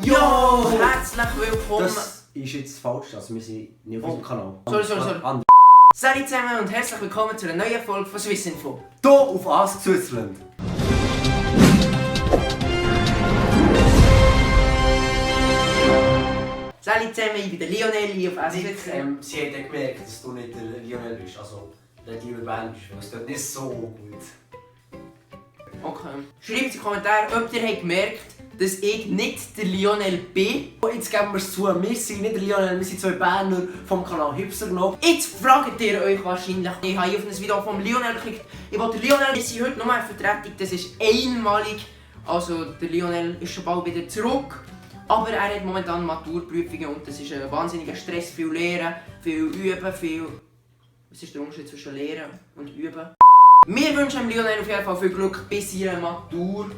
Jo, herzlich willkommen. Das ist jetzt falsch, also wir sind nicht auf unserem Kanal. Sorry. Salut zusammen und herzlich willkommen zu einer neuen Folge von Swissinfo. Hier auf Ask Switzerland. Salut zusammen, ich bin der Lionel hier auf Ask Switzerland. Sie hat ja gemerkt, dass du nicht der Lionel bist, also der lieber Band bist, weil es dort nicht so gut. Okay. Schreibt in die Kommentare, ob ihr habt gemerkt, dass ich nicht der Lionel bin. Jetzt geben wir es zu, wir sind nicht der Lionel, wir sind zwei Berner vom Kanal Hipster noch. Jetzt fragt ihr euch wahrscheinlich, ich habe auf ein Video vom Lionel geklickt. Ich wollte Lionel, wir sind heute nur eine Vertretung, das ist einmalig. Also der Lionel ist schon bald wieder zurück. Aber er hat momentan Maturprüfungen und das ist ein wahnsinniger Stress, viel Lehren, viel Üben, viel... Was ist der Unterschied zwischen Lehren und Üben? Wir wünschen dem Lionel auf jeden Fall viel Glück bis ihrer Matur.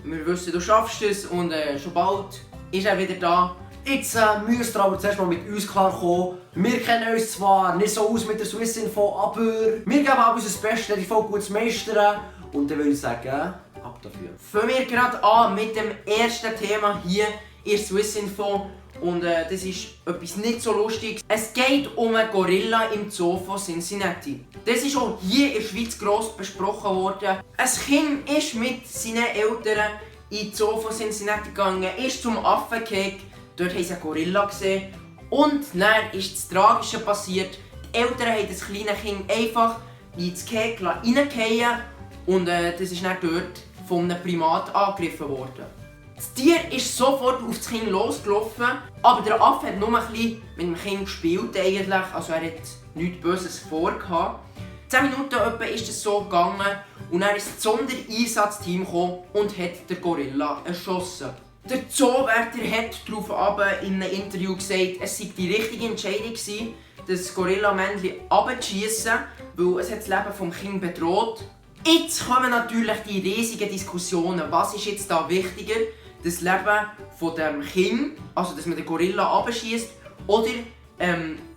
Wir wissen, du schaffst es und schon bald ist er wieder da. Jetzt müsst ihr aber zuerst mal mit uns klarkommen. Wir kennen uns zwar nicht so aus mit der Swissinfo, aber wir geben auch unser Bestes, die Folge gut zu meistern. Und dann würde ich sagen, ab dafür. Fangen wir gerade an mit dem ersten Thema hier in der Swissinfo. Und das ist etwas nicht so Lustiges. Es geht um einen Gorilla im Zoo von Cincinnati. Das ist auch hier in der Schweiz gross besprochen worden. Ein Kind ist mit seinen Eltern in den Zoo von Cincinnati gegangen, ist zum Affenkeg. Dort haben sie einen Gorilla gesehen. Und dann ist das Tragische passiert. Die Eltern haben das kleine Kind einfach in das Keg reingefallen. Und das ist dann dort von einem Primat angegriffen worden. Das Tier ist sofort auf das Kind losgelaufen, aber der Affe hat nur ein bisschen mit dem Kind gespielt eigentlich, also er hat nichts Böses vorgehabt. 10 Minuten etwa ist es so gegangen und dann ist das Sondereinsatzteam gekommen und hat den Gorilla erschossen. Der Zoowärter hat daraufhin in einem Interview gesagt, es sei die richtige Entscheidung gewesen, das Gorilla-Männchen abzuschiessen, weil es das Leben des Kindes bedroht. Jetzt kommen natürlich die riesigen Diskussionen, was ist jetzt da wichtiger? Das Leben von dem Kind, also dass man den Gorilla abschießt, oder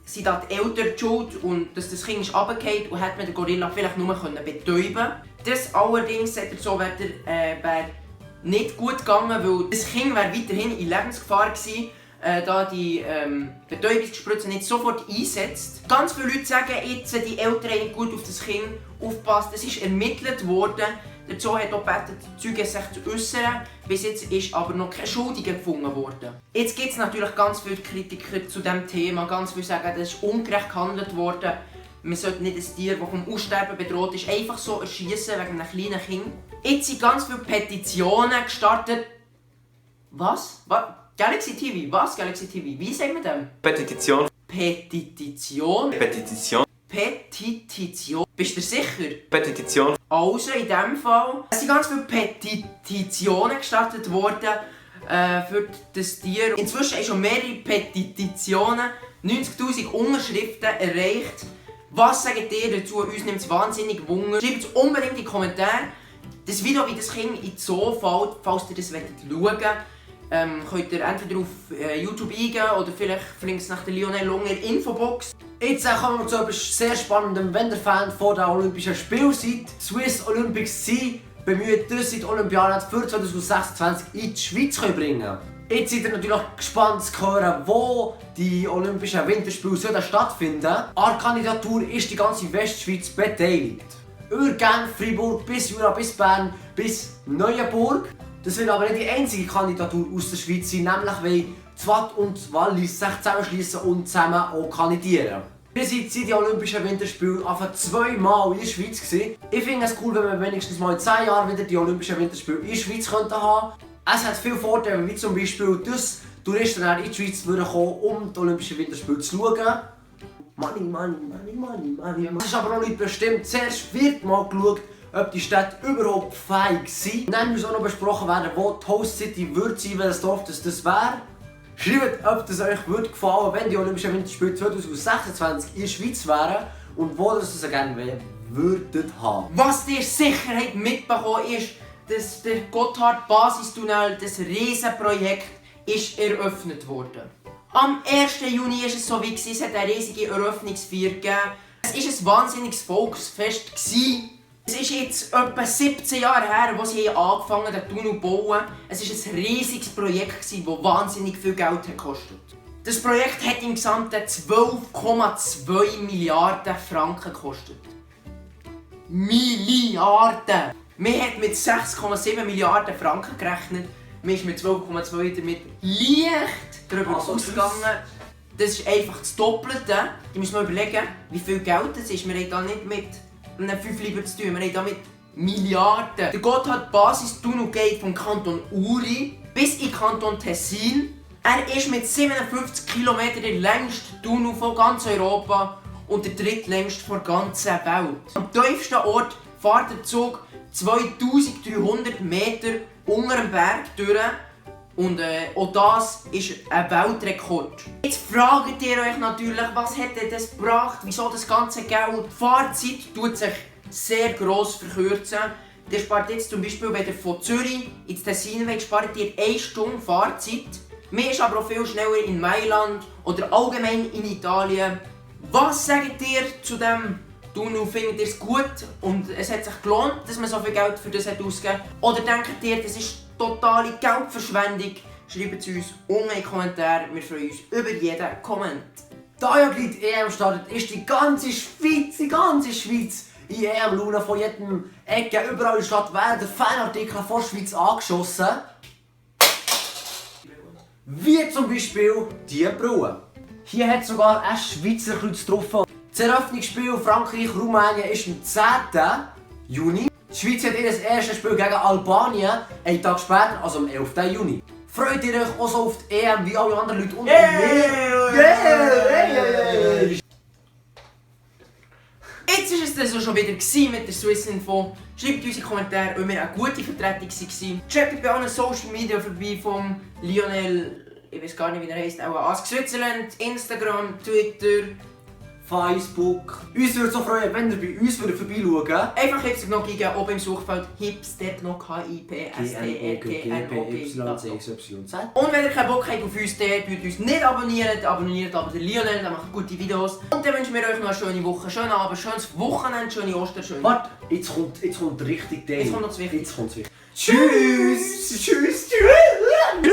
sind da die Eltern schuld und dass das Kind ist runtergefallen und hätte man den Gorilla vielleicht nur betäuben können. Das allerdings, sagt der Zoowärter, wäre nicht gut gegangen, weil das Kind wäre weiterhin in Lebensgefahr gewesen, da die Betäubungsspritze nicht sofort einsetzt. Ganz viele Leute sagen jetzt, die Eltern haben gut auf das Kind aufgepasst. Es ist ermittelt worden. Der Zoo hat auch gebeten, die Zeugen sich zu äußern. Bis jetzt ist aber noch kein Schuldiger gefunden worden. Jetzt gibt es natürlich ganz viele Kritiker zu diesem Thema. Ganz viele sagen, das ist ungerecht gehandelt worden. Man sollte nicht ein Tier, das vom Aussterben bedroht ist, einfach so erschießen wegen einem kleinen Kind. Jetzt sind ganz viele Petitionen gestartet. Was? Galaxy TV? Was Galaxy TV? Wie sagt man das? Petition. Petition? Petition. Bist du sicher? Petition. Also in diesem Fall. Es sind ganz viele Petitionen gestartet worden für das Tier. Inzwischen haben schon mehrere Petitionen 90'000 Unterschriften erreicht. Was sagt ihr dazu? Uns nimmt es wahnsinnig Wunder. Schreibt es unbedingt in die Kommentare. Das Video, wie das Kind in den Zoo fällt, falls ihr das schauen wollt, könnt ihr entweder auf YouTube eingehen oder vielleicht verlinkt es nach der Lionel Lunger Infobox. Jetzt kommen wir zu etwas sehr Spannendem. Wenn ihr Fan von den Olympischen Spielen seid, Swiss Olympics sind bemüht, dass sie die Olympiade für 2026 in die Schweiz bringen können. Jetzt seid ihr natürlich gespannt zu hören, wo die Olympischen Winterspiele stattfinden sollen. An der Kandidatur ist die ganze Westschweiz beteiligt. Über Genf, Freiburg, bis Jura, bis Bern, bis Neuenburg. Das wird aber nicht die einzige Kandidatur aus der Schweiz sein, nämlich weil Zwatt und Wallis sich zusammenschließen und zusammen auch kandidieren. Bis jetzt sind die Olympischen Winterspiele einfach 2 Mal in der Schweiz gewesen. Ich finde es cool, wenn wir wenigstens mal in 10 Jahren wieder die Olympischen Winterspiele in der Schweiz haben könnten. Es hat viele Vorteile, wie zum Beispiel, dass Touristen in die Schweiz kommen würden, um die Olympischen Winterspiele zu schauen. Money. Es ist aber noch nicht bestimmt. Zuerst wird mal geschaut, ob die Städte überhaupt fähig sind. Und dann muss auch noch besprochen werden, wo die Host City wird sein, welches Dorf das wäre. Schreibt, ob es euch gefallen wenn die Olympischen Winterspiele 2026 in der Schweiz wären und wo das gerne würdet haben. Was ihr sicher habt mitbekommen ist, dass der Gotthard-Basistunnel, das Riesenprojekt, ist eröffnet worden. Am 1. Juni war es so wie es hat eine riesige Eröffnungsfeier gegeben. Es war ein wahnsinniges Volksfest. Es ist jetzt etwa 17 Jahre her, als sie angefangen haben, den Tunnel zu bauen. Es war ein riesiges Projekt, das wahnsinnig viel Geld gekostet hat. Das Projekt hat im Gesamten 12,2 Milliarden Franken gekostet. Milliarden! Man hat mit 6,7 Milliarden Franken gerechnet. Man ist mit 12,2 damit leicht darüber ausgegangen. Das ist einfach das Doppelte. Da müssen wir überlegen, wie viel Geld das ist. Wir haben hier nicht mit einem 5 Lieber zu tun, wir haben hier mit Milliarden. Der Gotthard-Basistunnel geht vom Kanton Uri bis in den Kanton Tessin. Er ist mit 57 km der längste Tunnel von ganz Europa und der drittlängste der ganzen Welt. Am tiefsten Ort fährt der Zug 2300 Meter unter dem Berg durch. Und auch das ist ein Weltrekord. Jetzt fragt ihr euch natürlich, was hätte das gebracht? Wieso das ganze Geld? Die Fahrzeit tut sich sehr gross verkürzen. Ihr spart jetzt zum Beispiel, wenn ihr von Zürich ins Tessin wollt, spart ihr 1 Stunde Fahrzeit. Man ist aber auch viel schneller in Mailand oder allgemein in Italien. Was sagt ihr zu dem Tunnel? Findet ihr es gut und es hat sich gelohnt, dass man so viel Geld für das ausgegeben hat? Oder denkt ihr, das ist totale Geldverschwendung? Schreibt es uns unten in die Kommentare. Wir freuen uns über jeden Kommentar. Da ja gleich die EM startet, ist die ganze Schweiz in EM-Laune von jedem Ecke, überall in der Stadt werden Fanartikel von der Schweiz angeschossen. Wie zum Beispiel die Brille. Hier hat sogar ein Schweizer Kreuz drauf. Das Eröffnungsspiel Frankreich-Rumänien ist am 10. Juni. Die Schweiz hat ihr erstes Spiel gegen Albanien einen Tag später, also am 11. Juni. Freut ihr euch auch so auf die EM wie alle anderen Leute und Jetzt war es das schon wieder mit der Swissinfo. Schreibt uns in die Kommentare, ob wir eine gute Vertretung waren. Checkt bei allen Social Media vorbei vom Lionel, ich weiß gar nicht wie er heisst, auch Ask Switzerland, Instagram, Twitter, Facebook. Uns würde es so freuen, wenn ihr bei uns vorbeischaut. Einfach Hipsterknock oben im Suchfeld Hipsterknock HIPSTRKNOGGYZ. Und wenn ihr keinen Bock habt auf uns, dann tut uns nicht abonniert aber den Lionel, der macht gute Videos. Und dann wünschen wir euch noch eine schöne Woche, schönen Abend, schönes Wochenende, schöne Ostern, schöne... Warte, jetzt kommt richtig Ding. Jetzt kommt noch das Wichtigste. Jetzt kommt's wichtig. Tschüss! Tschüss! Tschüss!